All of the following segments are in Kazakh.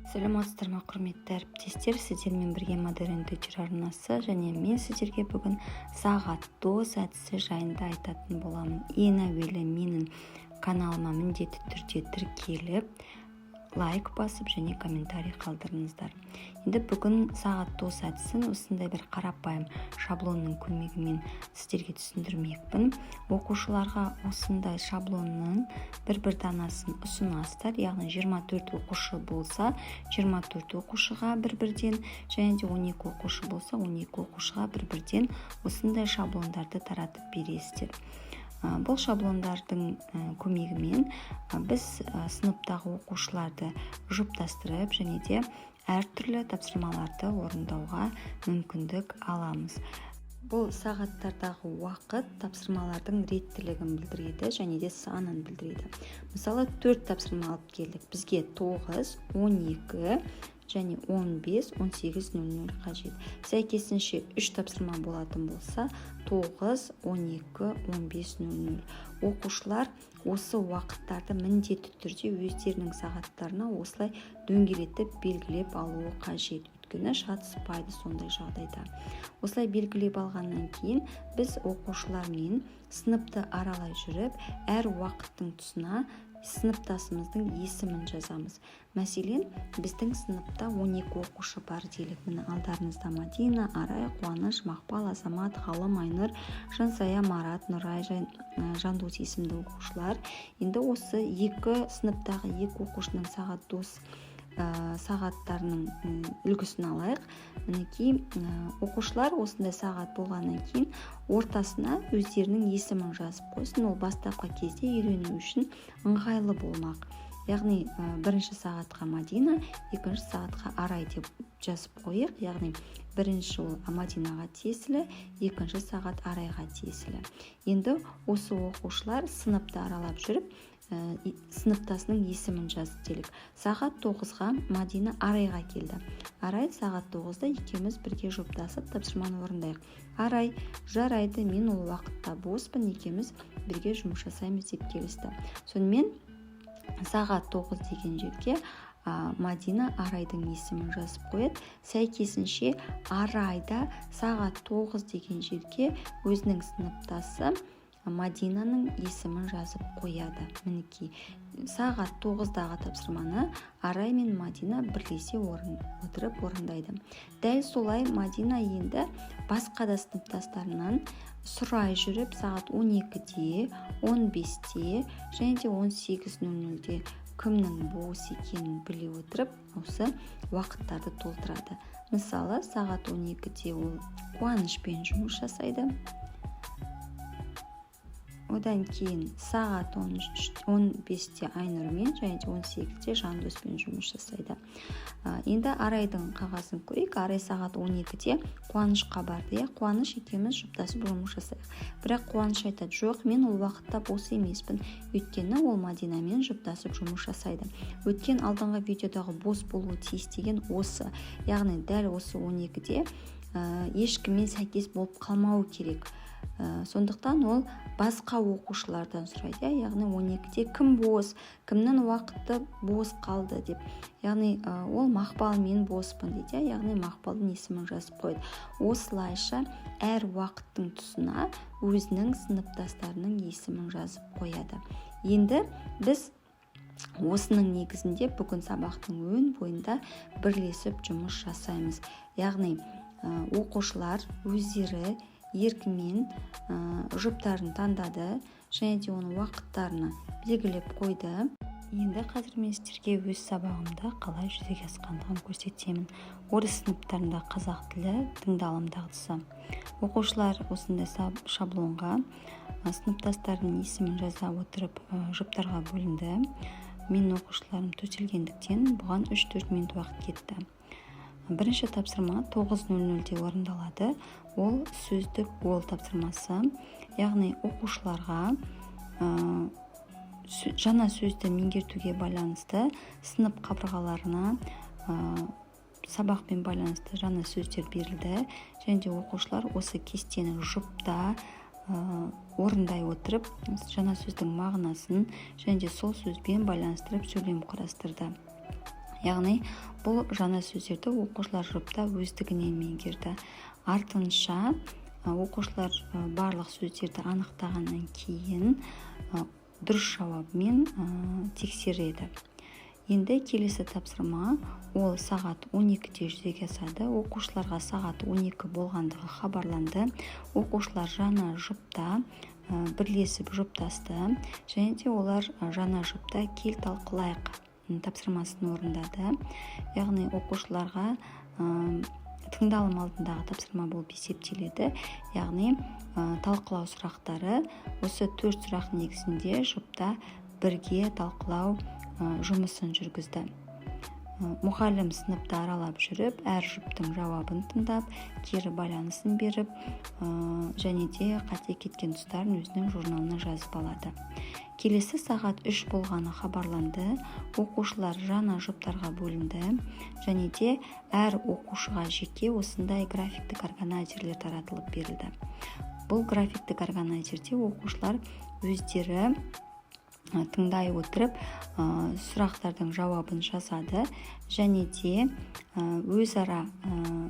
Саламатсыздар ма, құрметті әріптестер! Сіздермен бірге Модерн Teacher арнасы және мен сіздерге бүгін сағат дос әдісі жайында айтатын боламын. Ең әуелі менің каналыма міндетті түрде тіркеліп, лайк басып және комментарий қалдырыңыздар. Енді бүгін сағат дос әдісін осындай бір қарапайым шаблонның көмегімен сіздерге түсіндірмекпін. Оқушыларға осындай шаблонның бір бір данасын ұсынасыздар, яғни 24 оқушы болса, 24 оқушыға бір бірден және де 12 оқушы болса, 12 оқушыға бір бірден осындай шаблондарды таратып бересіздер. Бұл шаблондардың көмегімен біз сыныптағы оқушыларды жұптастырып және де әртүрлі тапсырмаларды орындауға мүмкіндік аламыз. Бұл сағаттардағы уақыт тапсырмалардың реттілігін білдіреді және де санын білдіреді. Мысалы, төрт тапсырма алып келдік. Бізге 9, 12 және 15, 18.00 қажет. Сәйкесінше, үш тапсырма болатын болса, 9, 12, 15.00. Оқушылар осы уақыттарды міндетті түрде өздерінің сағаттарына осылай дөңгелетіп белгілеп алуы қажет, өйткені шатыспайды сондай жағдайда. Осылай белгілеп алғаннан кейін біз оқушылармен сыныпты аралай жүріп, әр уақыттың тұсына сыныптасымыздың есімін жазамыз. Мәселен, біздің сыныпта 12 оқушы бар делік. Міне, алдарыңызда Мадина, Арай, Қуаныш, Мақпал, Азамат, Ғалым, Айнұр, Жансая, Марат, Нұрай, Жандос есімді оқушылар. Енді осы екі сыныптағы екі оқушының сағат дос сағаттарының үлгісін алайық. Мінекей, оқушылар осындай сағат болғаннан кейін ортасына өздерінің есімін жазып қойсын. Ол бастапқы кезде үйрену үшін ыңғайлы болмақ. Яғни бірінші сағатқа Мадина, екінші сағатқа Арай деп жазып қояйық. Яғни бірінші ол Мадинаға тиесілі, екінші сағат Арайға тиесілі. Енді осы оқушылар сыныпты аралап жүріп, сыныптасының есімін жазды делік. Сағат 9-ға Мадина Арайға келді. «Арай, сағат 9-да екеуміз бірге жұптасып тапсырманы орындайық». Арай: «Жарайды, мен ол уақытта боспын, екеуміз бірге жұмыс жасаймыз», – деп келісті. Сонымен, сағат 9 деген жерге Мадина Арайдың есімін жазып қояды. Сәйкесінше, Арай да сағат 9 деген жерге өзінің сыныптасы Мадинаның есімін жазып қояды. Мінекей, сағат 9-дағы тапсырманы Арай мен Мадина бірлесе отырып орындайды. Дәл солай Мадина енді басқа да сыныптастарынан сұрай жүріп, сағат 12-де, 15-те және де 18.00-де кімнің бос екенін біле отырып, осы уақыттарды толтырады. Мысалы, сағат 12-де ол Қуанышпен жұмыс жасайды. Одан кейін сағат 15-те Айнұрмен және де 18-де Жандоспен жұмыс жасайды. Енді Арайдың қағазын көрейік. Арай сағат 12-де Қуанышқа барды, иә: «Қуаныш, екеуміз жұптасып жұмыс жасайық». Бірақ Қуаныш айтады: «Жоқ, мен ол уақытта бос емеспін», өйткені ол Мадинамен жұптасып жұмыс жасайды. Өткен алдыңғы видеодағы бос болуы тиіс деген осы, яғни дәл осы 12-де ешкіммен сәйкес болып қалмауы керек. Сондықтан ол басқа оқушылардан сұрайды, иә, яғни 12-де кім бос, кімнің уақыты бос қалды деп. Яғни ол «Мақпалмен боспын» дейді, иә, яғни Мақпалдың есімін жазып қойды. Осылайша әр уақыттың тұсына өзінің сыныптастарының есімін жазып қояды. Енді біз осының негізінде бүгін сабақтың өн бойында бірлесіп жұмыс жасаймыз. Яғни оқушылар өздері еркімен жұптарын таңдады және де оның уақыттарына белгілеп қойды. Енді қазір мен сіздерге өз сабағымда қалай жүзеге асқандығын көрсетемін. Орыс сыныптарында қазақ тілі тыңдалым дағдысы. Оқушылар осындай шаблонға сыныптастарының есімін жаза отырып, жұптарға бөлінді. Менің оқушыларым төселгендіктен, бұған 3-4 минут уақыт кетті. Бірінші тапсырма 9.00-де орындалады. Ол сөздік гол тапсырмасы, яғни оқушыларға жаңа сөзді меңгертуге байланысты сынып қабырғаларына сабақпен байланысты жаңа сөздер берілді және де оқушылар осы кестені жұпта орындай отырып, жаңа сөздің мағынасын және де сол сөзбен байланыстырып сөйлем құрастырды. Яғни бұл жаңа сөздерді оқушылар жұпта өздігінен меңгерді. Артынша оқушылар барлық сөздерді анықтағаннан кейін дұрыс жауабымен тексереді. Енді келесі тапсырма, ол сағат 12-де жүзеге асады. Оқушыларға сағат 12 болғандығы хабарланды. Оқушылар жаңа жұпта бірлесіп жұптасты және де олар жаңа жұпта «Кел, талқылайық» тапсырмасын орындады. Яғни оқушыларға тыңдалым алдындағы тапсырма болып есептеледі, яғни талқылау сұрақтары. Осы төрт сұрақ негізінде жұпта бірге талқылау жұмысын жүргізді. Мұғалім сыныпты аралап жүріп, әр жұптың жауабын тыңдап, кері байланысын беріп және де қате кеткен тұстарын өзінің журналына жазып алады. Келесі сағат 3 болғаны хабарланды. Оқушылар жаңа жұптарға бөлінді және де әр оқушыға жеке осындай графиктік органайзерлер таратылып берілді. Бұл графиктік органайзерде оқушылар өздері тыңдай отырып, сұрақтардың жауабын жазады және де өзара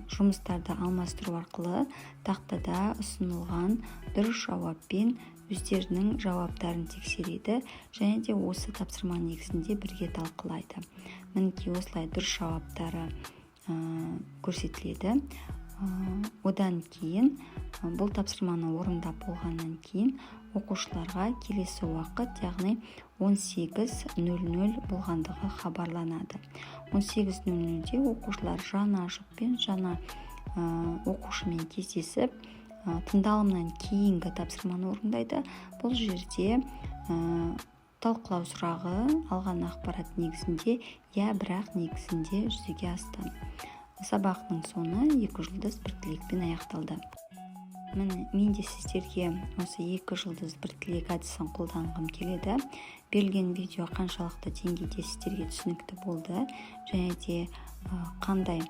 жұмыстарды алмастыру арқылы тақтада ұсынылған дұрыс жауаппен өздерінің жауаптарын тексереді және де осы тапсырма негізінде бірге талқылайды. Мінекей, осылай дұрыс жауаптары көрсетіледі. Одан кейін, бұл тапсырманы орындап болғаннан кейін, оқушыларға келесі уақыт, яғни 18:00 болғандығы хабарланады. 18:00-де оқушылар жаңа жұппен, жаңа оқушымен кездесіп, тыңдалымнан кейінгі тапсырманы орындайды. Бұл жерде талқылау сұрағы алған ақпарат негізінде, «Иә, бірақ» негізінде жүзеге асты. Сабақтың соңы «Екі жұлдыз, бір тілекпен» аяқталды. Міне, мен де сіздерге осы «Екі жұлдыз, бір тілек» әдісін қолданғым келеді. Берілген видео қаншалықты деңгейде сіздерге түсінікті болды және де қандай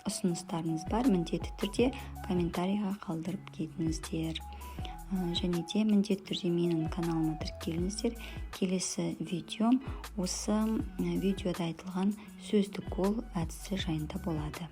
ұсыныстарыңыз бар, міндетті түрде комментарийға қалдырып кетіңіздер және де міндетті түрде менің каналыма тіркеліңіздер. Келесі видеом осы видеода айтылған сөздік қол әдісі жайында болады.